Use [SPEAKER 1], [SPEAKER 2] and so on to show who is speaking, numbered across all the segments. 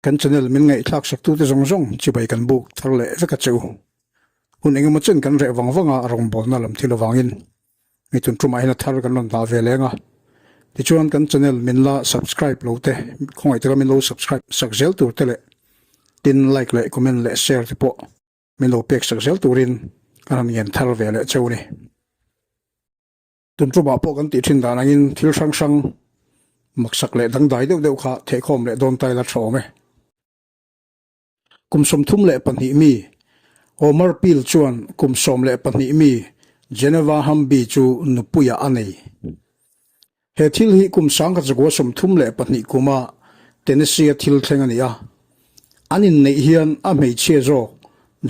[SPEAKER 1] Kan channel min ngaihthlak saktute zawng zawng chibai kan buk thar leh vek a che u. Hun engemaw chen kan reh vang vang a rawngbawlna lam thil avangin mi tun tumah hian a thar kan rawn dah ve leng a. Tichuan kan channel min la subscribe lo te khawngaih taka min lo subscribe sak zel tur te leh tin like leh comment leh share te pawh min lo pek sak zel turin kan han ngen thar ve leh cheu a ni. Tun tumah pawh kan tih thin dan angin thil hrang hrang maksak leh dangdai deuh deuh kha thehkhawm leh dawn ta ila tha awm e. Kum 32 mi Omar Peel chuan kum 12 mi Geneva Hamby chu nupuiah a nei. He thil hi kum 1932 kuma Tennessee-a thil thleng a ni a. An inneih hian a hmeichhia zawk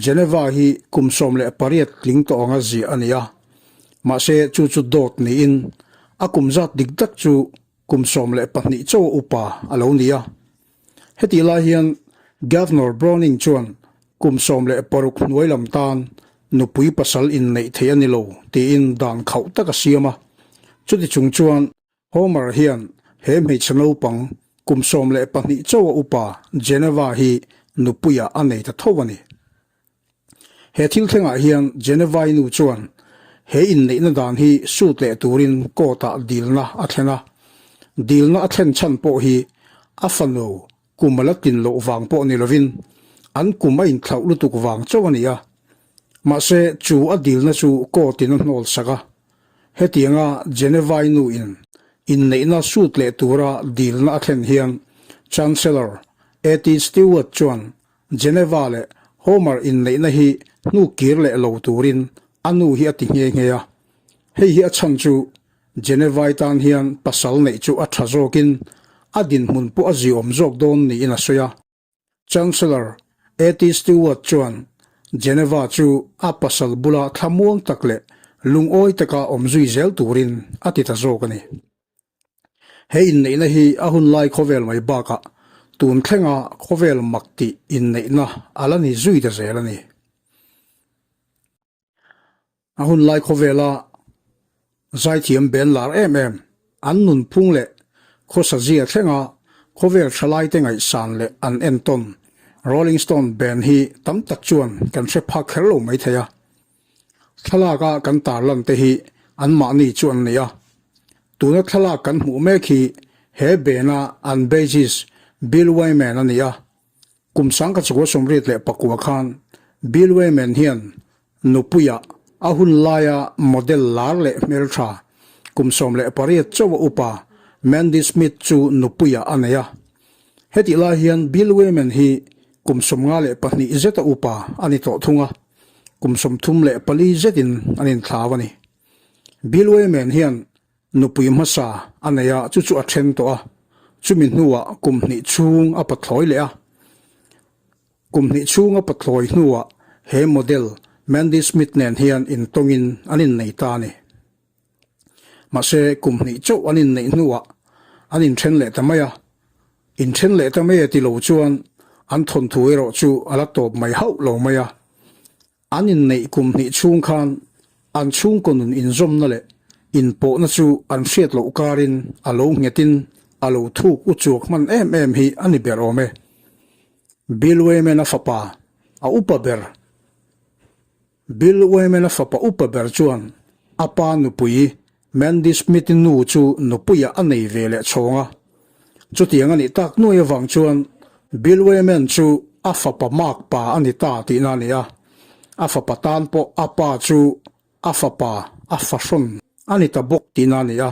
[SPEAKER 1] Geneva hi kum 18 tling tawh anga ziah a ni a. Mahse chu chu dawt niin a kum zat dik tak chu kum 12 chaw upa a lo ni a. Hetih lai hian Governor Browning chuan kum 16 hnuai lam tan nupui pasal inneih theih a ni lo tiin dan khauh tak a siam a. Chuti chung chuan Homer hian he hmeichhe naupang kum 12 chaw a upa Geneva hi nupuiah a nei ta tho a ni. He thil thlengah hian Geneva-i nu chuan he inneihna dan hi sut leh turin court-ah dilna a thlen a. Dilna a thlen chhan pawh hi a fanu kum a la tlin loh vang pawh ni lovin an kum a inthlauh lutuk vang chauh a ni a. Mahse, chu a dilna chu court-in a hnawl sak a. Hetianga Geneva-i nu-in inneihna sut leh tura dilna a thlen hian Chancellor A.T. Stewart chuan Geneva leh Homer inneihna hi hnu kir leh lo turin a nu hi a ti nghe nghe a. Hei hi a chhan chu Geneva-i tan hian pasal neih chu a tha zawkin a dinhmun pawh a ziawm zawk dawn niin a sawi a. Chancellor A.T. Stewart chuan Geneva chu a pasal bula thlamuang tak leh lungawi taka awm zui zel turin a ti ta zawk a ni. He inneihna hi a hun lai khawvel mai bakah tun thlenga khawvel mak tih inneihna a la ni zui ta zel a ni. A hun lai khawvela zaithiam ben lar em em, an nunphung leh khawsa zia thlenga khawvel thalaite ngaihsan leh an entawn Rolling Stone band hi tam tak chuan kan hre phak kher lo maithei a. Thlalaka kan tarlan te hi anmahni chu an ni a. Tuna thlalak kan hmuh mek hi he bena an bassist Bill Wyman a ni a. Kum 1989 khan Bill Wyman hian nupuiah a hun laia model lar leh hmeltha kum 18 chauha upa Mandy Smith chu nupuiah a nei a. Hetih lai hian Bill Wyman hi kum 52 zeta upa a ni tawh thung a, kum 34 zetin an inthlau a ni. Bill Wyman hian nupui hmasa a nei a, chu chu a then tawh a, chumi hnuah kum hnih chhung a pathlawi leh a. Kum hnih chhung a pathlawi hnuah he model Mandy Smith nen hian intawngin an innei ta a ni. Mahse, kum hnih chauh an inneih hnuah an inthen leh ta mai a, inthen leh ta mai e ti lo chuan an thawnthu erawh chu a la tawp mai hauh lo mai a. An inneih kum hnih chhung khan an chhungkaw nun inzawmna leh inpawhna chu an hriat loh karin a lo nghetin a lo thuk u chuak hman em em hi a ni ber awm e. Bill Wyman-a fapa a upa ber Bill Wyman-a fapa upa ber chuan a pa nupui Mandy Smith-i nu chu nupuiah a nei ve leh chhawng a. Chutiang a nih tak nuai avang chuan Bill Wyman chu a fapa mak pa a ni ta tihna a ni a. A fapa tan pawh a pa chu a fapa a fahrawn a ni ta bawk tihna a ni a.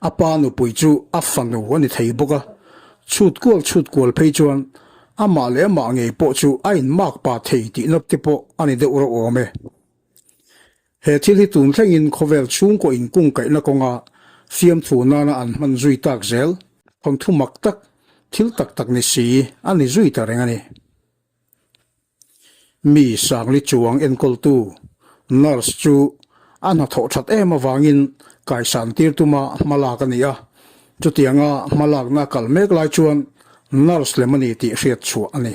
[SPEAKER 1] A pa nupui chu a fanu a ni thei bawk a. Chhut kual chhut kual phei chuan amah leh amah ngei pawh chu a inmak pa thei tihna te pawh a ni deuh reuh awm e. He thil hi tun thlengin khawvel chhungkaw inkungkaihna kawnga fiamthu nana an hman zui tak zel thawnthu mak tak, thil tak tak ni si a ni zui ta reng a ni. Mi Sangli chuang enkawltu, nurse, chu a hnathawh that em avangin kaisan tir tuma hmalak a ni a, chutianga hmalakna a kal mek lai chuan nurse lem a ni tih hriat chhuah a ni.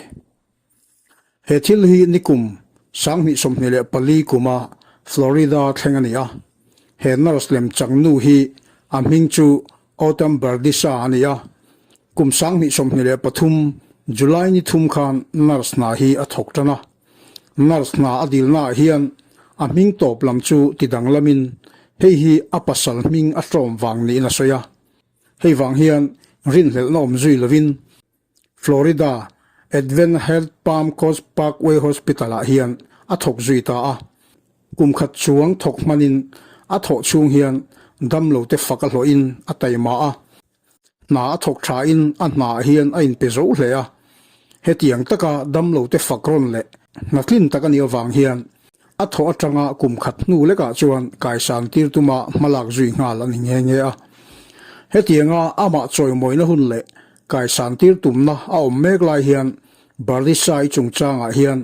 [SPEAKER 1] He thil hi nikum 2024 kuma Florida thleng a ni a. He nurse lem chang nu hi a hming chu Autumn Berdisa a ni a. Kum 2023 July ni thum khan nurse hna hi a thawk tan a. Nurse hna a dilnaah hian a hming tawp lam chu ti danglamin hei hi a pasal hming a tlawm vang niin a sawi a. Hei vang hian rinhlelhna awm zui lovin Florida Advent Health Palm Coast Parkway Hospital-ah hian a thawk zui ta a. Kum khat chuang thawk hmanin a thawh chhung hian damlote fak a hlawhin a taima a. Hna a thawk thain a hnaah hian a inpe zo hle a. Hetiang taka damlote fak rawn leh hna tlin tak a nih avang hian a thawh atanga kum khat hnu lekah chuan kaisan tir tuma hmalak zui nghal a ni nghe nghe a. Hetianga amah chawimawina hun leh kaisan tir tumna a awm mek lai hian Bardisai chungchangah hian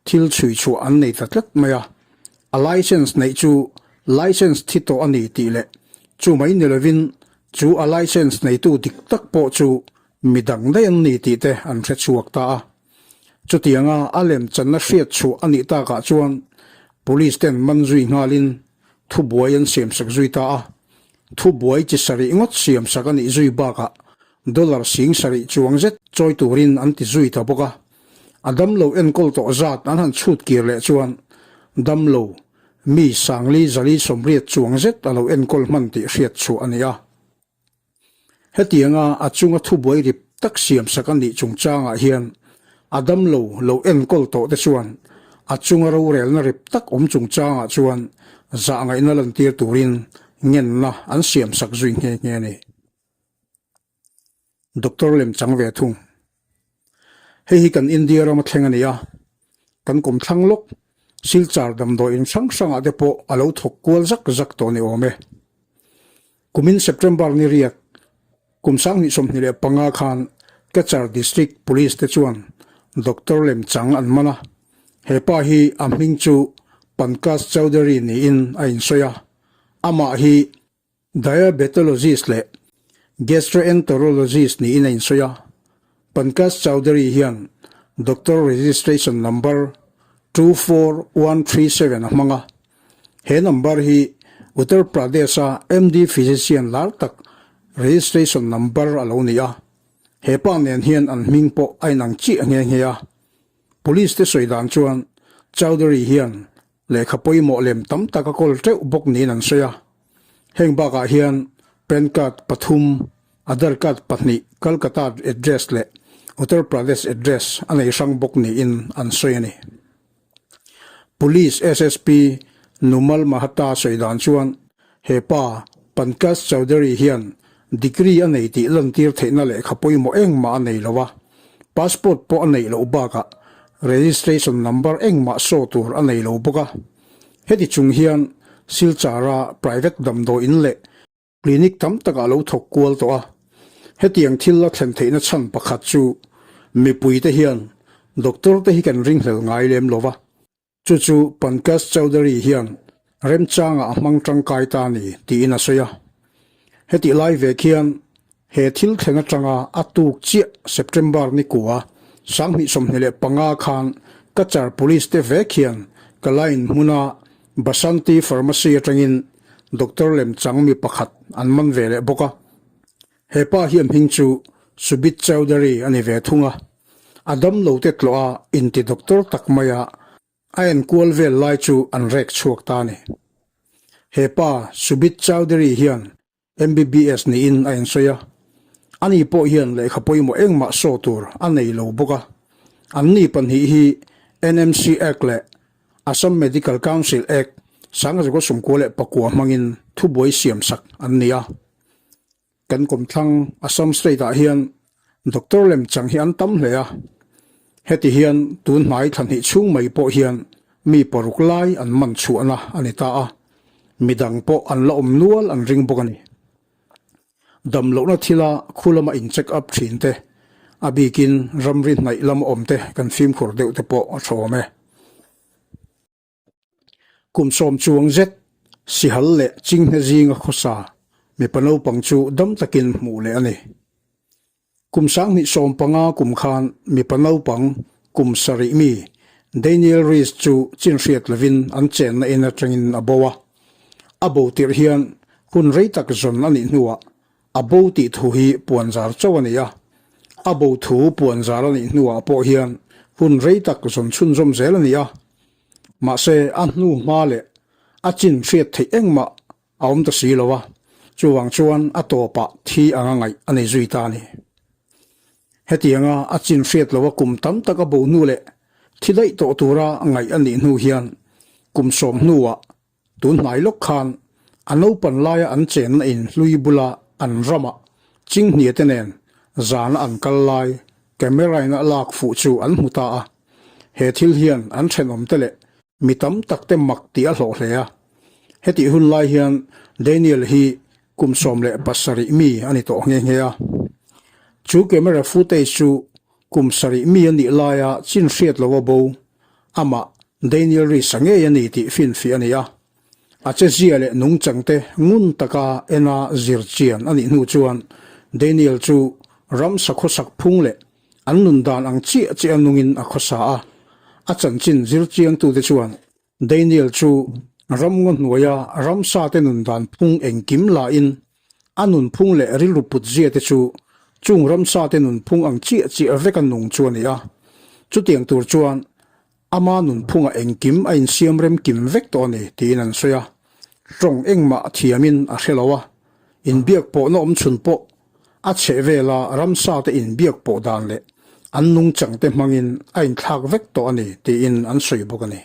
[SPEAKER 1] thil chhui chhuah an nei ta tlat mai a. A licence neih chu licence thi tawh a ni tih leh chu mai ni lovin chu a licence neitu dik tak pawh chu mi dang daih an ni tih te an hre chhuak ta a. Chutianga a lem channa hriat chhuah a nih takah chuan police ten man zui nghalin thubuai an siamsak zui ta a. Thubuai chi sarih ngawt siamsak a nih zui bakah dollar sing sarih chuang zet chawi turin an ti zui ta bawk a. A damlo enkawl tawh zat an han chhut kir leh chuan damlo mi sangli zali sawmriat chuang zet a lo enkawl hman tih hriat chhuah a ni a. Hetianga a chunga thubuai rip tak siamsak a nih chungchangah hian a damlo lo enkawl tawh te chuan a chunga rorelna rip tak awm chungchangah chuan zahngaihna lantir turin ngenna an siamsak zui nghe nghe a ni. Doctor lem chang ve thung. Hei hi kan India rama thleng a ni a, kan kawm thlang lawk Silchar damdawiin hrang hrangah te pawh a lo thawk kual zak zak tawh ni awm e. Kumin September ni riak kum 2025 khan Cachar District Police te chuan Doctor lem chang an man a, he pa hi a hming chu Pankaj Chaudhary niin a insawi a, amah hi Diabetologist leh Gastroenterologist niin a insawi a, Pankaj Chaudhary hian doctor registration number 24137 a hmang a. He number hi Uttar Pradesh-a MD physician lar tak registration number a lo ni a. He pa nen hian an hming pawh a inang chiah nghe nghe a. Police te sawi dan chuan Chaudhary hian Lehkha pawimawh lem tam tak a kawl teuh bawk niin an sawi a. Heng bakah hian PAN card pathum, Aadhaar card pahnih, Calcutta address leh Uttar Pradesh address a nei hrang bawk niin an sawi a ni. Police SSP Numal Mahata sawi dan chuan he pa Pankaj Chaudhary hian degree a nei tih lantir theihna lehkha pawimawh engmah a nei lo a. Passport pawh a neih loh bakah registration number engmah show tur a nei lo bawk a. Heti chung hian Silchara private damdawiin leh clinic tam takah a lo thawk kual tawh a. Hetiang thil a thlen theihna chhan pakhat chu mipuite hian doctor te hi kan ringhlel ngai lem lo va. Chu chu Pankaj Chaudhary hian remchangah a hmang tangkai ta a ni tiin a sawi a. Hetih lai ve khian he thil thleng atanga a tuk chiah September ni kua 2025 khan Cachar Police te vek hian Kalain hmuna Basanti Pharmacy atangin Doctor lemchang mi pakhat an man ve leh bawk a. He pa hian hming chu Subit Chaudhary a ni ve thung a. A damlo te tlawh a inti doctor tak mai a, a enkual vel lai chu an rek chhuak ta a ni. He pa Subit Chaudhary hian MBBS niin a insawi a, ani pawh hian lehkha pawimawh engmah saw tur a nei lo bawk a. Anni pahnih hi NMC Act leh Assam Medical Council Act 1969 hmangin thubuai siamsak an ni a. Kan kawmthlang Assam State ah hian Doctor lemchang hi an tam hle a, heti hian tun hnai thla hnih chhung mai pawh hian mi paruk lai an man chhuahna a ni ta a, midang pawh an la awm nual an ring bawk a ni. Dam lohna thila khu lama in check up thin te, a bikin ramri hnaih lama awm te kan fimkhur deuh te pawh a tha awm e. Kum sawm chuang zet Sihal leh Chinghne zinga khawsa mipa naupang chu dam takin hmuh leh a ni. Kum 2015 kum khan mipa naupang kum sarih mi Daniel Rees chu chin hriat lovin an chenna in atangin a bo a. A bo tirh hian hun rei tak zawn a nih hnuah A bo tih thu hi puanzar chauh a ni a. A bo thu puan zar a nih hnuah pawh hian hun rei tak zawn chhunzawm zel a ni a. Mahse, a hnu hma leh a chin hriat theih engmah a awm ta si lo a, chuvang chuan a tawpah thi anga ngaih a nei zui ta a ni. Hetianga a chin hriat loa kum tam tak a bo hnu leh thi daih tawh tura ngaih a nih hnu hian kum sawm hnuah tun hnai lawk khan a naupan laia an chenna in hlui bula an ramah chinghnia te nen zana an kal lai camera in a lak fuh chu an hmu ta a. He thil hian an thenawm te leh Mi tam tak te mak tih a hlawh hle a. Hetih hun lai hian Daniel hi kum 17 mi a ni tawh nghe nghe a. Chu camera footage chu kum sarih mi a nih laia chin hriat lo a bo, amah Daniel Reese-a ngei a ni tih finfiah a ni a. A chezia leh nungchang te ngun taka ena zir chian a nih hnu chuan Daniel chu ramsa khawsak phung leh An nun dan ang chiah chiah a nungin a khawsa a, a chanchin zir chiangtute chuan Daniel chu ramngaw hnuaia ramsate nun dan phung engkim lain a nunphung leh rilru putzia te chu chung ramsate nunphung ang chiah chiah veka nung chu a ni a. Chutiang tur chuan Ama nunphungah engkim a insiam rem kim vek tawh a ni tiin an sawi a. Tawng engmah a thiamin a hre lo a, inbiak pawhna awm chhun pawh a chheh vela ramsa te inbiak pawh dan leh an nungchang te hmangin a inthlak vek tawh a ni tiin an sawi bawk a ni.